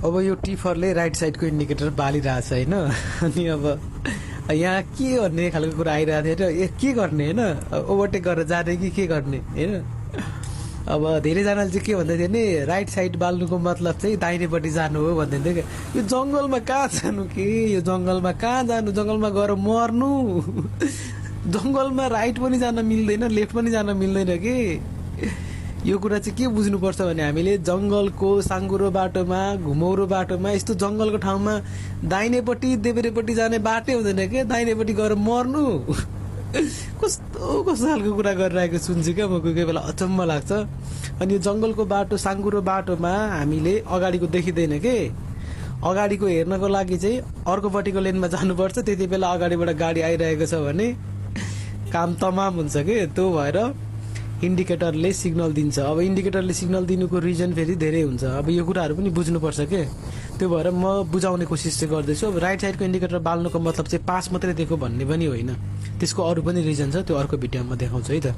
अब यो टिफरले राइट साइडको इन्डिकेटर बालिरहेछ होइन अनि अब यहाँ के गर्ने खालको कुरा आइरहेको थियो होइन के गर्ने होइन ओभरटेक गरेर जाने कि के गर्ने होइन अब धेरैजनाले चाहिँ के भन्दै थियो नि राइट साइड बाल्नुको मतलब चाहिँ दाहिनेपट्टि जानु हो भन्दै थियो क्या यो जङ्गलमा कहाँ जानु के यो जङ्गलमा कहाँ जानु जङ्गलमा गएर मर्नु जङ्गलमा राइट पनि जान मिल्दैन लेफ्ट पनि जान मिल्दैन कि यो कुरा चाहिँ के बुझ्नुपर्छ भने हामीले जङ्गलको साङ्गुरो बाटोमा घुमौरो बाटोमा यस्तो जङ्गलको ठाउँमा दाहिनेपट्टि देब्रेपट्टि जाने बाटै हुँदैन के दाहिनेपट्टि गएर मर्नु कस्तो कस्तो खालको कुरा गरिरहेको सुन्छु क्या म कोही कोही बेला अचम्म लाग्छ अनि यो जङ्गलको बाटो साङ्गुरो बाटोमा हामीले अगाडिको देखिँदैन के अगाडिको हेर्नको लागि चाहिँ अर्कोपट्टिको लेनमा जानुपर्छ त्यति बेला अगाडिबाट गाडी आइरहेको छ भने काम तमाम हुन्छ कि त्यो भएर इन्डिकेटरले सिग्नल दिन्छ अब इन्डिकेटरले सिग्नल दिनुको रिजन फेरि धेरै हुन्छ अब यो कुराहरू पनि बुझ्नुपर्छ के त्यो भएर म बुझाउने कोसिस चाहिँ गर्दैछु अब राइट साइडको इन्डिकेटर बाल्नुको मतलब चाहिँ पास मात्रै दिएको भन्ने पनि होइन त्यसको अरू पनि रिजन छ त्यो अर्को भिडियोमा देखाउँछु है त